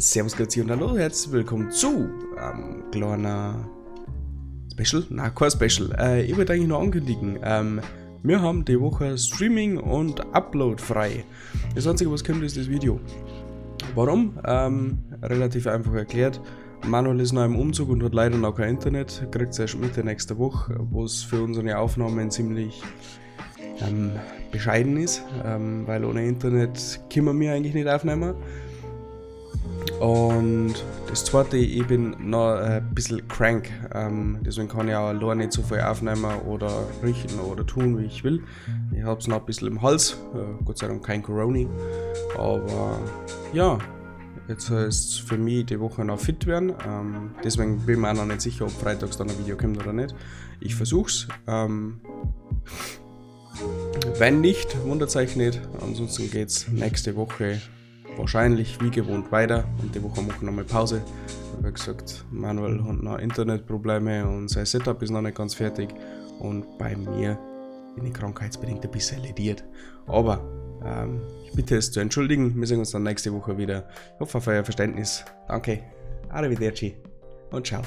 Servus, Grüezi und hallo, herzlich willkommen zu kleiner Special? Na, kein Special. Ich wollte eigentlich nur ankündigen. Wir haben die Woche Streaming und Upload frei. Das Einzige, was kommt, ist das Video. Warum? Relativ einfach erklärt. Manuel ist noch im Umzug und hat leider noch kein Internet. Kriegt es erst Mitte nächster Woche, was für unsere Aufnahmen ziemlich bescheiden ist, weil ohne Internet können wir eigentlich nicht aufnehmen. Und das zweite, ich bin noch ein bisschen krank, deswegen kann ich auch allein nicht so viel aufnehmen oder richten oder tun, wie ich will. Ich hab's noch ein bisschen im Hals, Gott sei Dank kein Corona, aber ja, jetzt heißt es für mich die Woche noch fit werden, deswegen bin ich mir auch noch nicht sicher, ob freitags dann ein Video kommt oder nicht. Ich versuch's. Wenn nicht, wundert euch nicht, ansonsten geht's nächste Woche wahrscheinlich wie gewohnt weiter und die Woche machen wir nochmal Pause. Wie gesagt, Manuel hat noch Internetprobleme und sein Setup ist noch nicht ganz fertig und bei mir bin ich krankheitsbedingt ein bisschen lediert. Aber ich bitte es zu entschuldigen, wir sehen uns dann nächste Woche wieder. Ich hoffe auf euer Verständnis. Danke, arrivederci und ciao.